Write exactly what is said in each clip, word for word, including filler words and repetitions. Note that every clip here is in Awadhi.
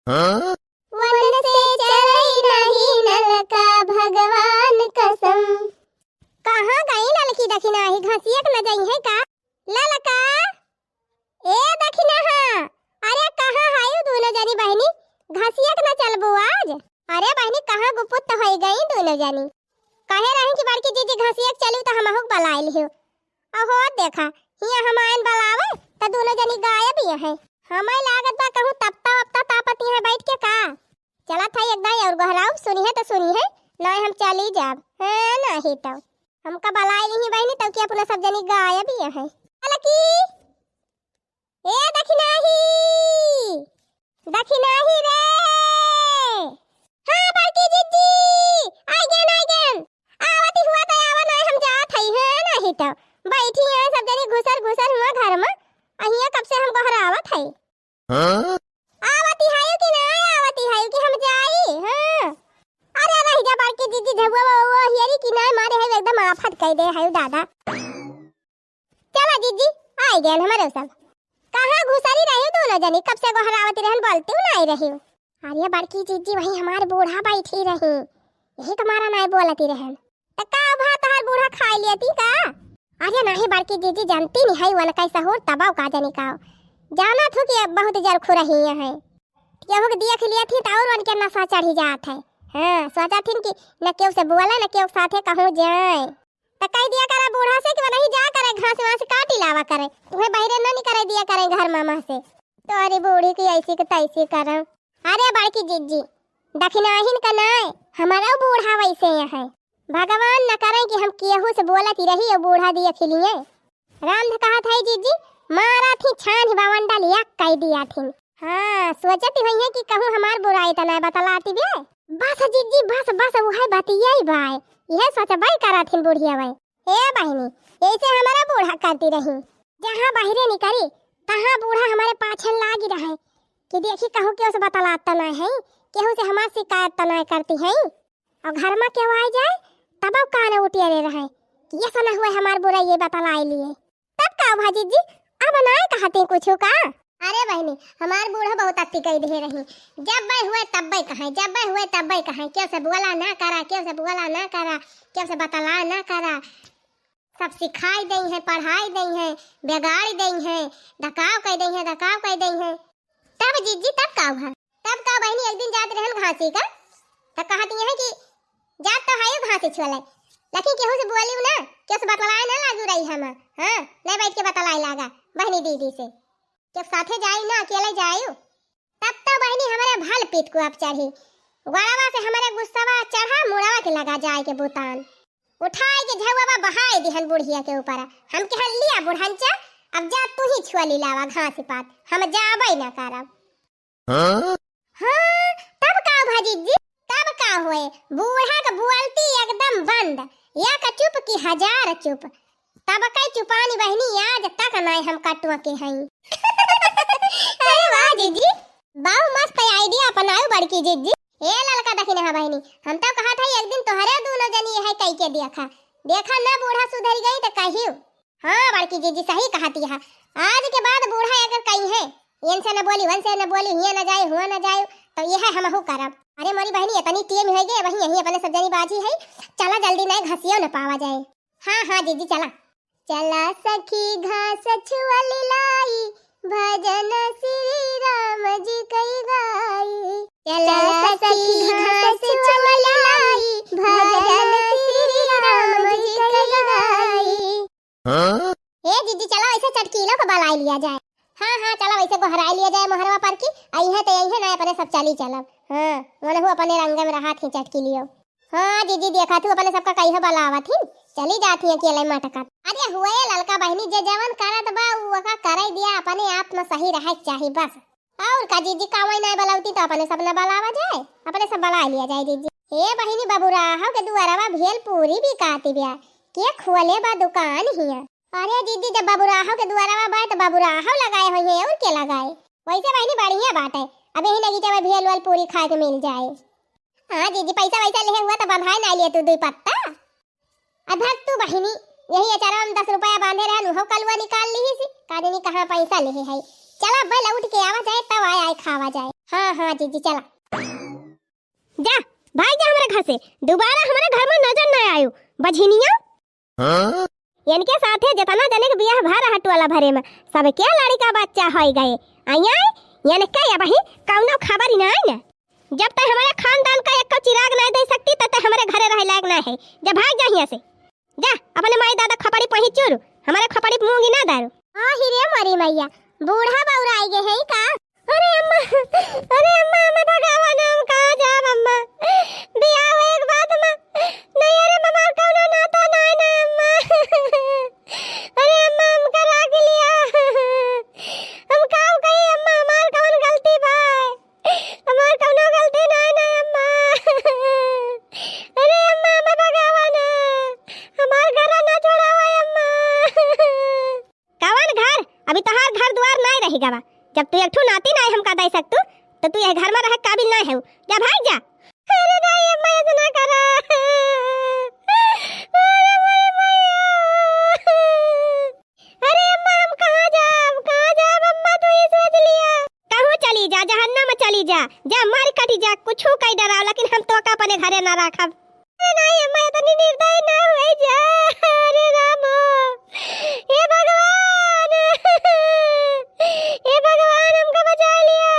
वन से चलई नाही नलका भगवान कसम। कहाँ गई ललकी दखिनाही, घसियक न जइहैं का? ललका, ए दखिनहा, अरे कहाँ हयू दूनो जनी बहिनी, घसियक न चलबू आज? अरे बहिनी, कहाँ गुपुत होइ गई दूनो जनी? कहे रही कि बड़की जीजी घसियक चलू त हमहू के बलाइ लिहू। अहो देखा, हियाँ हम आयन बलावे त दूनो जनी गायब ही हैं। हमें लागत बा कहूँ तपता वपता तापती हैं बैठ के का। चलत है एक दाई और गोहराऊ, सुनिहैं त सुनिहैं, नाहीं हम चली जाब। हाँ, नाहीं तउ। हमका बलाइ लिही बहिनी, तउ कि अपना सब जनी गायब ही हैं। ललकी, ए दखिनाही, दखिनाही रे। हाँ बड़की जीजी, आइ गएन, आइ गएन। आवती हुआ त आवा, नाहीं हम जात हई, हाँ, नाहीं तउ। बैठी हैं सब जनी घुसर घुसर हुआ घर मा, अहिया कब से हम गोहरावत हई। हाँ? आवती हयू कि नाहीं आवती हयू कि हम जाई? हाँ। अरे रहि जा बड़की जीजी, झबुआ वो, वो हियरी कि नाहीं मारे है एकदम आफत कइ दे हयू दादा। चला जीजी, आइ गएन हमरे सब। कहाँ घुसरी रही दूनो जनी, कब से गोहरावती रहन, बोलती नाहीं रही। अरे बड़की जीजी, वही हमार बूढ़ा बैठी रही, यही तुम्हारा नाहीं बोलती रहन। त का भा तोहार बूढ़ा खाइ लेती का? अरे नाहीं बड़की जीजी, जानती नहीं है वन कैसा हो तबाव का जनी का। जाना थू कि अब बहुत जरखू रही है। केहू के देख लेती त और उनके नशा चढ़ी जात है। हाँ, सोचा थी कि न केहू से बोले, न केहू के साथे कहूँ जाए। त कहि दिया करा बूढ़ा से कि वो नहीं जा करे, घास वास काटी लावा करे, तुम्हें बहिरे न निकरे दिया करे घर मामा से। तोरी बूढ़ी की ऐसी के तैसी करम। अरे बड़की जीजी, दखिनाहिन का नाय, हमारा बूढ़ा वैसे ही है। भगवान न करे कि हम केहू से बोलत ही रही और बूढ़ा दिया खिलिए। राम कहत है जीजी, मारा थी छान ही बावन डाल एक कह दिया थी। हाँ, सोचत ही है कि कहूँ हमार बुराई त नाय बतलाती बे। बस जीजी, बस, बस, उहे बतियाई बाय। यह सोचबे करत हिन बुढ़िया बाय। ए बहिनी, ऐसे हमारा बूढ़ा करती रही। जहाँ बहिरे निकरी, तहाँ बूढ़ा हमारे पाछे लागी रहे कि देखी कहूँ केहू से बतलात त नाय है, केहू से हमार शिकायत त नाय करती है। और घर मा केहू आइ जाए, तब कान उठिए रहे कि ऐसा न हुए हमार बुराई ये बतलाए लिए। तब का भा जीजी, अब नाय कहती कुछ का? अरे बहिनी, हमार बूढ़ा बहुत अति कह दे रही, जब बै हुए तब बै कहे, जब बै हुए तब बै कहे, केहू से बोला ना करा, केहू से बोला ना करा, केहू से बतला ना करा। सब सिखाई दई है, पढ़ाई दई है, बिगाड़ी दई है, धकाव कह दई है, धकाव कह दई है। तब जीजी, तब का हुआ? तब का बहिनी, एक दिन जात रहन घासी का, त कहत ये है कि जात तो है घासी छोले, लेकिन केहू से बोली ना, केहू से बतलाए ना लागू रही हम। हाँ, नहीं बैठ के बतलाए लागा बहिनी दीदी से, केहू साथे जाई ना, अकेले जाई। तब तो बहिनी हमारे भल पीत को अब चढ़ी, गोड़वा से हमारे गुस्सावा चढ़ा, मुड़वा के लगा जाए के बुतान। उठाए के झउवा बहाए दिहन बुढ़िया के ऊपर। हम कहन, "लिया बुढ़नचा, अब जा तू ही छुआ लिलावा घास पात, हम जाबे ना करब।" हाँ? हाँ, तब का भा जीजी? तब का होए? बूढ़ा के बोलती एकदम बंद, एक चुप की हजार चुप। तब कई चुपानी बहिनी आज तक नाय हम कटुआ के हई। अरे वाह जीजी, बहु मस्त idea अपनायो बड़की जीजी। ए ललका दखिनहा बहिनी, हम तो कहत हई एक दिन तोहरे दूनो जनी यह कई के देखा, देखा ना बूढ़ा सुधर गई त कहियो। हाँ बड़की जीजी, सही कहती है, आज के बाद बूढ़ा अगर कही है, "इनसे न बोली, वनसे न बोली, हियाँ न जाए, हुआँ न जाए," तो यह हमहू करब। अरे मोरी बहिनी, इतनी टेम होइ गए, वही यही अपने सब जनी बाजी है, चला जल्दी नाय घसियो न पावा जाए। हाँ, हाँ, जीजी, चला। चला सखी घास छुअल लाई, भजन श्री राम जी कई गाई। चला सखी घास छुअल लाई, भजन श्री राम जी कई गाई। हाँ? ए जीजी, चला वैसे चटकीलो को बलाई लिया जाए। हाँ, हाँ, चला वैसे गोहराई लिया जाए मोहरवा पर की, आई है तो यही है ना, अपने सब चली चलब। हाँ, वनहु अपने रंग में रहा थी चटकीलियो। हाँ जीजी, देखा थू अपने सबका कहियो बलावत ही, चली जात ही अकेले मटकत। अरे हुए ललका बहिनी, जे जवन करत बा उ ओका करे दिया, अपने आप में सही रहे के चाही बस। और का जीजी, कावई नाय बलौती तो अपने सब न बलावा जाए, अपने सब बला लिया जाए जीजी। हे बहिनी, बबुराहो के दुआरवा भेल पूरी बिकाती बिया, के खोले बा दुकान हिया। अरे जीजी, जब बबुराहो के दुआरवा बा तो बबुराहो लगाए होइहे, और के लगाए। वैसे बहिनी बढ़िया बाटे, अब यही नगीचा में भेल वाल पूरी खाए के मिल जाए। हाँ जीजी, पैसा वैसा लेहे हुआ तो बंधाए ना लिए तू दुई पत्ता। अधक तू बहिनी, यही अचारा में दस रुपया बांधे रहन, उहो कलुआ निकाल लिहिस, का जानी कहाँ पैसा लेहे है। चला बे, लौट के आवा जाए, तब आए आए खावा जाए। हाँ, हाँ, जीजी, चला। जा, भाग जा हमरे घर से, दोबारा हमरे घर मा नजर ना आयो, बझिनिया। हाँ? इनके साथे जितना जने के बियाह भा रहा टोला भरे मा, सबके लड़िका बच्चा होइ गए। आई, आई, इनके अबहीं कउनो खबर ही नाहीं न। जब तक हमरे खानदान का एक्को चिराग नाहीं दे सकती, तब तक हमरे घरे रहे लायक नाहीं है। जा भाग जा हियाँ से। जा, अपने माई दादा खोपड़ी पही चूरू, हमरे खोपड़ी मूंगी ना दारू। आहि रे मोरी मैया, बूढ़ा बउराइ गए हैं का? अरे अम्मा, अरे अम्मा, अम्मा भगावा ना, हम कहाँ जाब अम्मा? बियाह हुए एक बात अम्मा, नहीं अरे हमार कउनो नाता नाहीं ना अम्मा। अरे अम्मा, हमका राख लिया, हम का कही अम्मा, हमार कउन गलती बा? हमार कउनो गलती नाहीं ना अम्मा। अरे अम्मा, अम्मा भगावा ना, हमार घर ना छोड़ावा अम्मा। कवन घर? अभी तोहार घर दुआर नाहीं रहि गवा। जब तू एक ठू नाती नाहीं हमका दे सकतू, तो तू यह घर मा रहे काबिल नाहीं हऊ। जा भाग जा। अरे नाहीं अम्मा, ऐसे ना करा। अरे मोरी मैया। अरे अम्मा, हम कहाँ जाब, कहाँ जाब अम्मा, तू ही सोच लिया। कहूँ चली जा, जहन्नम मा चली जा, जा मर कटी जा, कुछू कइ डराव, लेकिन हम तोका अपने घरे ना राखब। अरे नाहीं अम्मा, इतनी निर्दयी ना होइ जा। अरे रामो, हे भगवान, हे भगवान, हमका बचा लिया।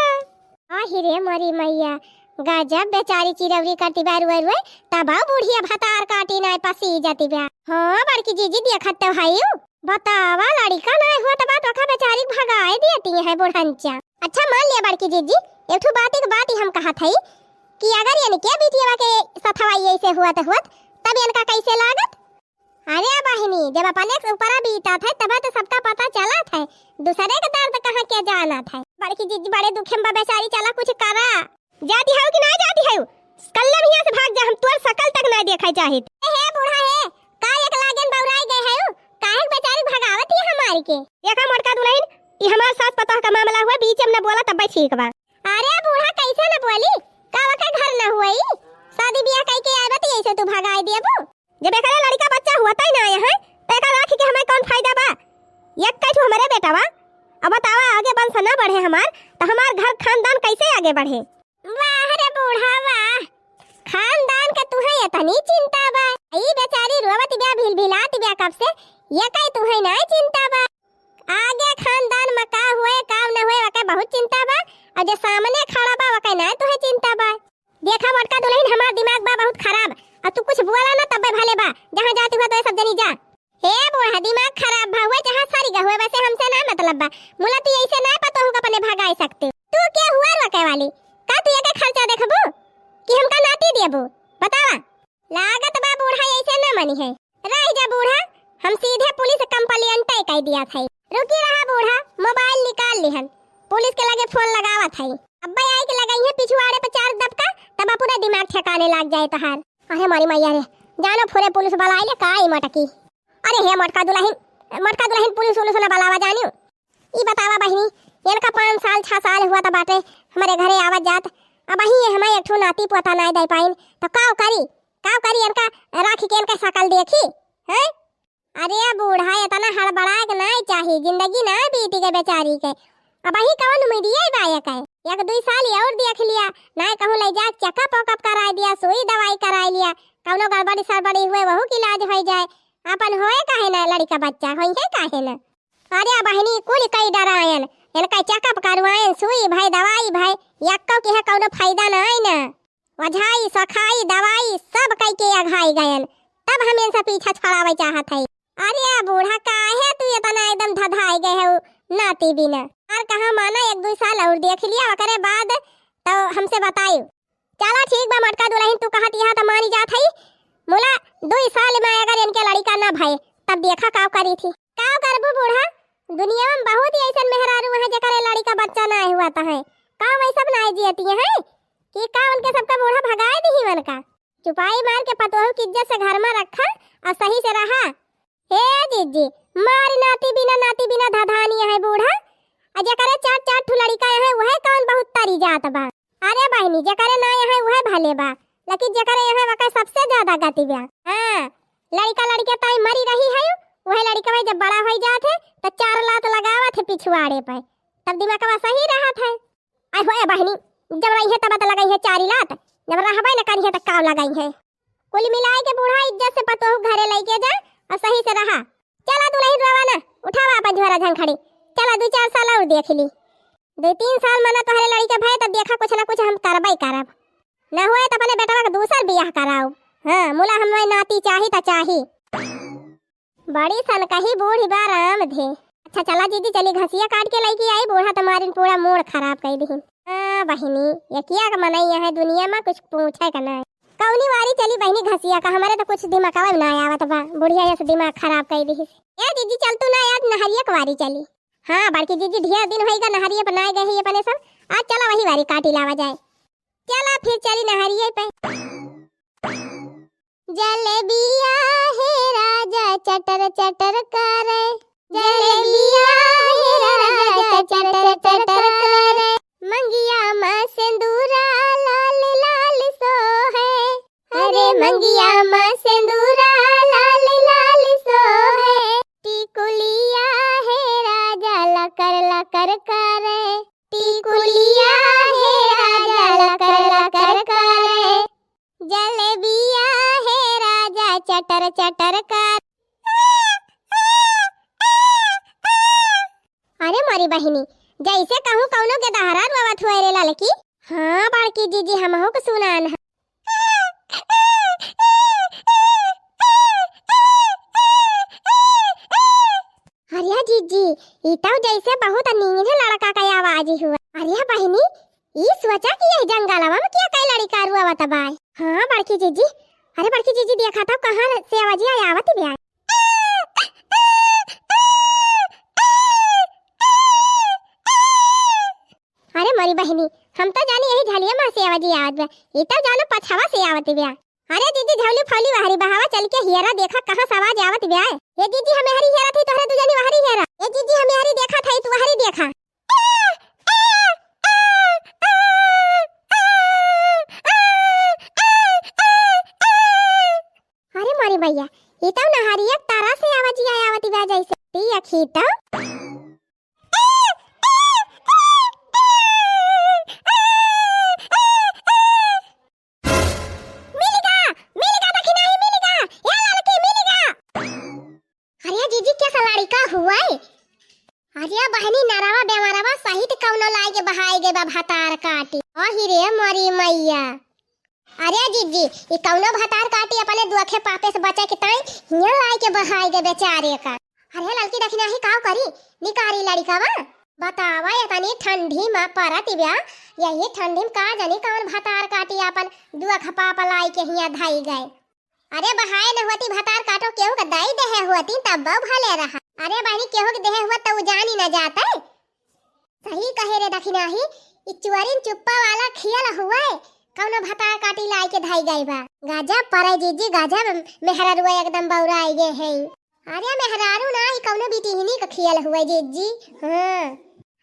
आहि रे मोरी मैया, गजब बेचारी चिरौरी करती बा रुए रुए, तब बुढ़िया भतार काटी नाहीं पसी जाती बा। हाँ, बड़की जीजी देखत तो हइउ, बतावा लड़िका नाहीं हुआ तब तोका बेचारी भगाए देती है बुढ़ंचा। अच्छा मान लिया बड़की जीजी, एक ठो बात, एक बात ही हम कहत हई कि अगर इनके बिटिया के सथवा ऐसे हुअत हुअत, तब इनका कैसे लागत? अरे बहिनी, जब अपने के ऊपरा बीतत है, तब तो सबका पता चलत है, दूसरे के दर्द कहाँ के जानत है। बड़की जीजी बड़े दुखे में बा बेचारी, चला कुछ करा। जाती हऊ कि ना जाती हऊ? कल्ले हियाँ से भाग जा, हम तोर सकल तक ना देखा चाहित। ए हे बूढ़ा हे, का एक लागेन बउराइ गए हऊ? काहे के बेचारी भगावत ही हमारी के? देखा मोटका दुलहिन, ई हमार सास पतोह का मामला हुआ, बीच में न बोला तब ठीक बा। अरे बूढ़ा, कैसे न बोली? का ओकर घर न हुई? शादी बियाह कई के आए बा त ऐसे तू भगाए देबू? जब एकरे लड़िका बच्चा हुआ तई ना आए हैं, तो एकर राखी के हमें कौन फायदा बा? एक कई ठो हमरे बेटा बा। अब बतावा, आगे वंश ना बढ़े हमार, तो हमार घर खानदान कैसे आगे बढ़े? वाह रे बूढ़ा वाह, खानदान के तुहे इतनी चिंता बा। ई बेचारी रोवत बिया, भिलभिलात बिया कब से, ये कई तुहे ना चिंता बा। आगे खानदान में का हुए, का न हुए, ओके बहुत चिंता बा। और जे सामने खड़ा बा, ओके ना तुहे चिंता बा। देखा मोटका दुलहिन, हमार दिमाग बा बहुत खराब, और तू कुछ बोला ना तब्बे भले बा, जहाँ जाती हुआ तो ये सब जनी जा। हे बूढ़ा, दिमाग खराब भा हुए चाहे सरी गा हुए, वैसे हमसे ना मतलब बा। मुला तू ऐसे ना पतोहू का अपने भगाए सकते। तू के हुआ रोके वाली? का तू एके खर्चा देखबू कि हमका नाती देबू? बतावा। लागत बा बूढ़ा ऐसे ना मनी है। रह जा बूढ़ा, हम सीधे पुलिस complaint कई दिया था। रुकी रहा बूढ़ा, मोबाइल निकाल लिहन, पुलिस के लगे फोन लगावत है। अब्बे आई के लगाई है पिछुआड़े पे चार दबका, तब पूरा दिमाग ठिकाने लाग जाए तोहार। अरे मोरी मैया रे, जानो फुरे पुलिस वाला आइले का ई मटकी। अरे हे मोटका दुलहिन, मोटका दुलहिन, पुलिस उलिस ना बलावा जानियो। ई बतावा बहिनी, इनका पाँच साल, छह साल हुआ त बाटे हमरे घरे आवत जात। अबहीं ये हमें एक ठो नाती पोता नाय दे पाइन, त काव करी, काव करी इनका राखी के इनका शकल देखी, हैं? अरे बूढ़ा, इतना हड़बड़ाए के नाय चाही, जिंदगी ना बीती के बेचारी के। अबहीं कवन उम्मीदिये बा एके? एक दुई साल और देख लिया, नाय कहूँ ले जाके checkup वेकअप कराए दिया, सुई दवाई कराए लिया, कौनो गड़बड़ी सड़बड़ी हुए वहू के इलाज होइ जाए। आपन होए काहे ना लड़िका बच्चा, होइहे काहे ना? अरे बहिनी, कुल कई डरायन, इनका checkup करवायन, सुई भय, दवाई भय, यक्को के है कौनो फायदा ना आई ना। ओझाई, सोखाई, दवाई सब कई के अघाई गयन, तब हम इनसे पीछा छुड़ावे चाहत हई। अरे बूढ़ा, काहे तू इतना एकदम धधाई गए हो नाती बिना? और कहाँ माना, एक दुई साल और देख लिया, ओकरे बाद तो हमसे बताई। चला ठीक बा मोटका दुलहिन, तू कहत यह त मानी जात हई। मुला दुई साल में अगर इनके लड़िका ना भय, तब देखा काव करी थी। काव करबू बूढ़ा, दुनिया में बहुत ही ऐसन मेहरारू है जेकरे लड़िका बच्चा ना हुआ त है। काव वैसे बनाए जियती है कि का उनके सबका बूढ़ा भगाए दी उनका? चुपाई मार के पतोहू की इज्जत से घर में रखा और सही से रहा। हे जीजी, मारी नाती बिना, नाती बिना धधानी है बूढ़ा। आ जेकरे चार चार ठो लड़िका है, वह कौन बहुत तरी जात बा। अरे बहिनी, जेकरे ना है वह भले बा, लेकिन जेकरे है वकर सबसे ज्यादा गति बा। हाँ, लड़िका लड़िके ताई मरी रही है, वह लड़िका जब बड़ा हो जात है तो चार लात लगावत है पिछुआड़े पे, तब दिमागवा सही रहत है। आई होए बहिनी, जब रहिहे तब त लगइहे चारी लात, जब रहबे न करिहे त काव लगइहे। कुल मिलाए के बूढ़ा इज्जत से पतोहू घरे लइके जा अउर सही से रहा। चला दुलहिन रोवा ना, उठावा आपन झोरा झंखड़ी, चला दुइ चार साल अउर देख ली। दुइ तीन साल मना तोहरे लड़िका भए त देखा कुछ ना कुछ हम करबइ करब। न होए त अपने बेटवा क दूसर बियाह कराउब। हाँ, मुला हमरे नाती चाही त चाही। बड़ी सनकही बूढ़ी बा राम धे। अच्छा चला जीजी, चली घसिया काट के लइके आई, बूढ़ा त मारिन पूरा मूड़ खराब कइ दिहिन। हाँ बहिनी, यकिया क मनई है दुनिया मा, कुछ पूछे क नाहीं। कउनी वारी चली बहिनी घसिया का, हमरे त कुछ दिमागवा में नाहीं आवत बा, बुढ़िया यस दिमाग खराब कइ दिहिस। ए जीजी चल तू ना आज नहरिया क वारी चली। हाँ बड़की जीजी, ढेर दिन होइगा नहरिया पर नाहीं गए ही अपने सब, आज चला वही वारी काटी लावा जाए। चला फिर चली नहरिया पे। जलेबिया हे राजा चटर चटर करे, जलेबिया हे राजा चटर चटर करे। मंगिया मा सेंदूरा लाल लाल सोहे, अरे मंगिया मा सेंदूरा लाल लाल सोहे। टिकुलिया हे राजा लकर लकर करे, टिकुलिया हे राजा लकर लकर करे। जलेबिया हे राजा चटर चटर कर। अरे मोरी बहिनी, जइसे कहूँ कउनो गेदहरा रोवत हुए रे ललकी। हाँ बड़की जीजी, हमहू क सुनान है। अरे जीजी, ई तउ जइसे बहुत नीन लड़का क आवाज हुआ। अरे बहिनी, ई सोचा कि यही जंगलवा में क्या कई लड़िका रोवत बाय। हाँ बड़की जीजी, अरे बड़की जीजी देखा तउ कहाँ से आवाजिया आवत बा। अरे मोरी बहिनी, हम तउ जानी यही झलिया मा से आवाजिया आवत बा, ई तउ जानो पछवा से आवत बा। अरे जीजी, झौली फौली वहरी बहावा चल के हियरा देखा कहाँ से आवाज आवत बा। ए जीजी, हमें हरी हियरा थी तोहरे दुजनी वहरी हियरा। ए जीजी, हमें हरी देखा थी तू वहरी देखा। अरे मोरी मैया, ई तउ नहरिया तारा से आवाजिया आवत बा जइसे। ती अखी तउ। मिलिगा, मिलिगा दखिनाही मिलिगा, ए ललकी मिलिगा। अरे जीजी, कैसा लड़िका हुआ है? अरे बहिनी, नरवा बेमरवा सहित कउनो लाइके बहाइ गए बा भतार काटी। अहि रे मोरी मैया। अरे जीजी, ई कउनो भतार काटी अपने दुखे पापे से बचे के ताई हियाँ लाइके बहाइ गए बेचारे का। अरे ललकी दखिनाही काव करी, निकारी लड़िकवा। बतावा, एतनी ठंडी मा परत बा, यही ठंडी मा का जानी कउन भतार काटी आपन दुख पाप लाइके हियाँ धइ गए। अरे बहाए न होती भतार काटो, केहू क दाई देहे होती तब भले रहा। अरे बहिनी, केहू क देहे हुआ त उ जानी न जाते। सही कहे रे दखिनाही, ई चोरिन चुप्पा वाला खियल हुए, कउनो भतार काटी लाइके धइ गए बा। गजब परे जीजी, गजब मेहररुआ एकदम बउराइ गए हैं। अरे मेहरारू ना, ई कउनो बिटिहनी क खियल हुए जीजी। हाँ।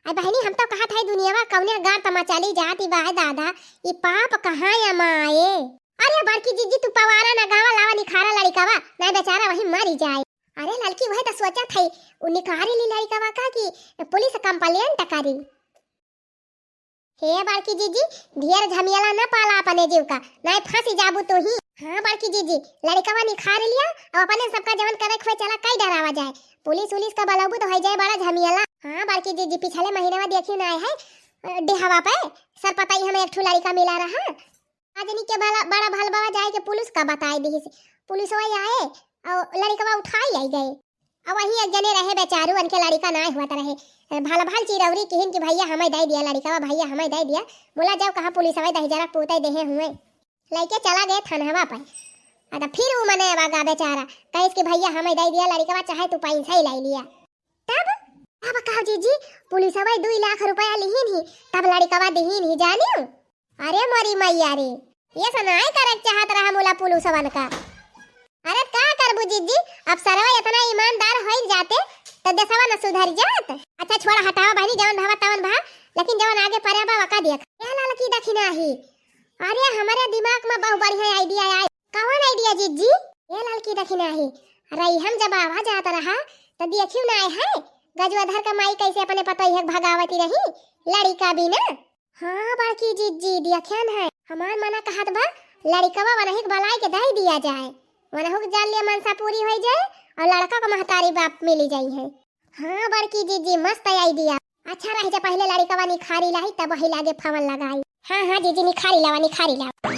अरे बहिनी, हम तउ कहत है दुनियावा कउने गार तमा चली जाती बा दादा, ई पाप कहाँ अमाए। अरे बड़की जीजी, तू पवारा ना गावा, लावा निखारा लड़िकवा, ना बेचारा वही मरी जाए। अरे ललकी, वही त सोचत है, उ निकारी ली लड़िकवा का कि पुलिस complaint करी। हे बड़की जीजी, ढेर झमियला न पाला अपने जीव का, नाहीं फँसी जाबू तू ही। हाँ बड़की जीजी, लड़िकवा निखार लिया, अब अपने सबका जवन करे खोए चला कई डरावा जाए। पुलिस उलिस का बलबू त होइ जाए बड़ा झमियला। हाँ बड़की जीजी, पिछले महीनवा देखियो ना आए है, अ, डेहवा पे सरपतई हमें एक ठो लड़िका मिला रहा। आजनी के बड़ा, बड़ा भलबवा जाए के पुलिस का बताए दिहिस। पुलिसवा आए अउ लड़िकवा उठाई आई गए। अब वही एक जने रहे बेचारू, उनके लड़िका नाय हुआ त रहे। भल भल चिरौरी किहिन कि भइया हमें दइ दिया लड़िकवा, भइया हमें दइ दिया। बोला जाओ कहाँ पुलिसवा दहिजरा पूते देहे हुए। लइके चला गए थानवा पर। आ त फिर उ मने बा गा बेचारा, कहिस कि भइया हमें दइ दिया लड़िकवा, चाहे तू पैसा ही लाई लिया। तब, तब का जीजी, पुलिसवा दुई लाख रुपया लिहिन ही, तब लड़िकवा दिहिन ही, जानियो? अरे मोरी मैया रे, ये सनाई करे के चाहत रहा मुला पुलिसवन का। अरे का करबू जीजी, अब सरवा इतना ईमानदार होई जाते, त देशवा न सुधर जात। अच्छा छोड़ा, हटावा बहिनी, जवन भावा तवन भा, लेकिन जवन आगे परे बा, वका देख। ए ललकी दखिनाही, अरे हमरे दिमाग में बहुत बढ़िया idea आए। कवन idea जीजी? ए ललकी दखिनाही, अरे हम जब आवा जात रहा, त देखियो ना आए है, गजवाधर का माई कैसे अपने पतोहिया के भगावती रही, लड़िका बिना। हाँ बड़की जिज्जी, देखियन है, हमार मना कहत बा, लड़िकवा वनहिक बलाइ के दइ दिया जाए, वनहुक जान लिया मनसा पूरी होइ जाए अउर लड़का को महतारी बाप मिली जइहैं। हाँ बड़की जिज्जी, मस्त idea। अच्छा रहि जा, पहिले लड़िकवा निखारी लाही, तब वही लागे फवन लगाई। हाँ हाँ जिज्जी, निखारी लावा, निखारी लावा।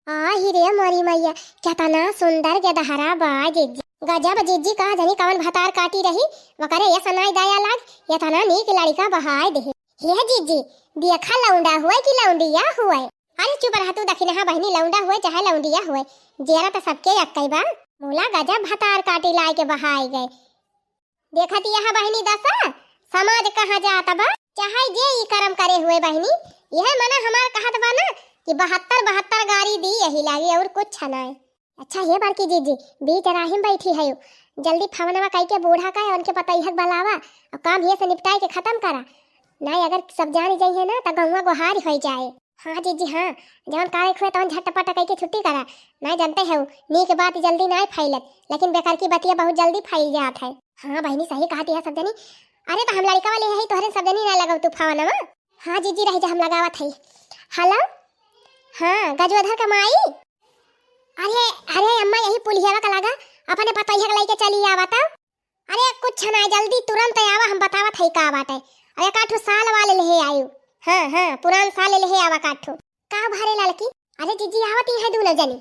आही रे मोरी मैया, केतना सुंदर गेदहरा बा जिज्जी। गजब जिज्जी, कहा जनी कवन भतार काटी रही, वकरे ये सनाई दया लाग, एतना नीक लड़िका बहाय देहे। हे जिज्जी, देखा लौंडा हुए कि लौंडिया हुए। अरे चुप रह तू दखिनहा बहिनी, लौंडा हुए चाहे लौंडिया हुए, जेरा त सबके एक्कै बा। मोला गजब भतार काटी लाइ के बहाय गए। देखत यह बहिनी दसा, समाज कहाँ जात बा, चाहे जे ई करम करे हुए बहिनी, यह मना हमार कहत बा ना कि बहत्तर बहत्तर गारी दी यही लागी अउर कुछ नाय। अच्छा हे बड़की जिज्जी, बीच राही में बैठी है, जल्दी फवनवा कइ के बूढ़ा का उनके पतैहक बलावा अउर काम हिये से निपटाइ के खतम करा, नाय अगर सब जानी जइहैं ना त गौवा गोहार होइ जाए। हाँ जिज्जी हाँ, जवन करे के हुए तवन झटपट कइ के छुट्टी करा। नाय जनते हउ, नीक बात जल्दी नाय फैलत, लेकिन बेकार की बतिया बहुत जल्दी फैल जात है। हाँ बहिनी सही कहत यह सब जनी। अरे त हम लड़िकवा लेहे ही तोहरे सब जनी नाय लगउ तू फवनवा। हाँ जिज्जी रहि जा हम लगावत है। Hello, हाँ गजोधर का माई। अरे अरे अम्मा यही पुलिहवा का लगा, अपने पतैहक लइके चली आवा त। अरे कुछ ना, जल्दी तुरंत आवा, हम बतावत हई का बाटे। अरे एक आठ ठो साल वाले लेहे आयु। हाँ हाँ, पुरान साल लेहे आवा एक आठ ठो। का भरे ललकी? अरे जिज्जी आवत ही है दूनो जनी।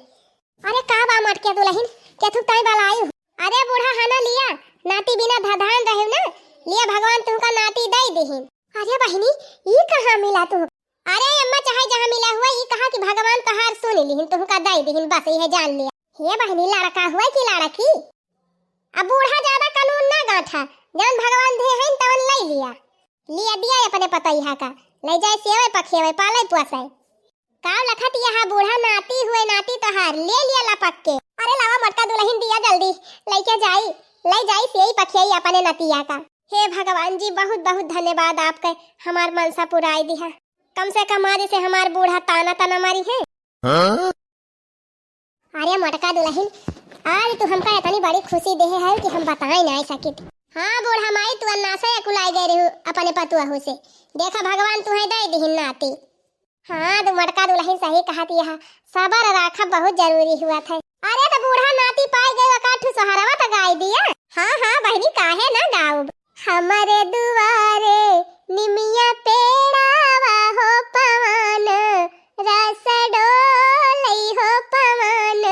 अरे का बा मटके दुलहिन, केथू ताई वाला आयु? अरे बूढ़ा हना लिया, नाती बिना धधान रहे ना, लिया भगवान तुमका नाती दइ दिहिन। अरे बहिनी, ई कहाँ मिला तू? अरे अम्मा चाहे जहाँ मिला हुआ, ई कहा कि भगवान तोहार सुन लिहिन, तुमका दइ दिहिन, बस यह जान लिया। हे बहिनी, लड़का हुआ कि लड़की? अब बूढ़ा ज्यादा कानून ना गांठा, जवन भगवान दे हैं तवन लइ लिया। लिया दिया अपने पतैहा का, लइ जाए सेवे पखेवे पाले पोसे। का लखत यह बूढ़ा नाती हुए नाती तोहार ले लिया लपक के। अरे लावा मोटका दुलहिन दिया जल्दी, लइके जाई, लइ जाई सेई पखेई अपने नतिया का। हे भगवान जी, बहुत बहुत धन्यवाद आपके, हमार मनसा पुराई दिहा। कम से कम आज से हमार बूढ़ा ताना तना मारी है। हाँ? अरे मोटका दुलहिन, आज तू हमका इतनी बड़ी खुशी देहे है कि हम बताए नाय सकित। हाँ बूढ़ा माई, तू अन्नासे अकुलाई गए रहू अपने पतुआहू से। देखा भगवान तुहे दइ दिहिन नाती। हाँ, तू मोटका दुलहिन सही कहत यह, सबर राखब बहुत जरूरी हुआ था। अरे त बूढ़ा नाती पाए गए, ओका ठू सोहरवा त गाय दिया। हाँ हाँ बहिनी, काहे ना गाउब। हमरे दुआरे निमिया पेड़ावा हो पवन, रस डोलई हो पवन,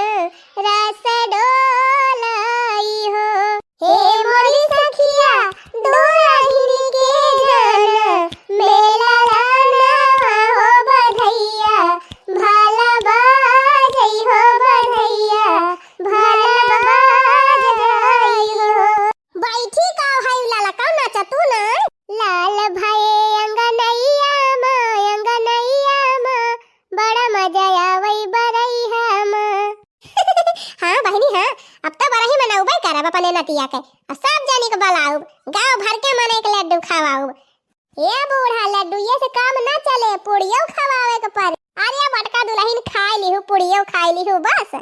रस डोलई हो। हे मोरी सखिया, दुलहिन के जान, मेला लाना हो बधैया, भाला बाजई हो बधैया, भाला बाजई हो। बैठी का है लाला, का नाचा तू ना? लाल भये अंगनैया मा, अंगनैया मा, बड़ा मजा आवै बरैहा मा। हाँ बहिनी हाँ, अब तो बरही मनौबे करब अपने नतिया के। अब सब जनी के बलाउब, गांव भर के मने एक लड्डू खवाउब। ए बूढ़ा, लड्डूये से काम ना चले, पुड़ियो खवावे के पड़े। अरे बटका दुलहिन, खाइ लिहू, पुड़ियो खाइ लिहू बस।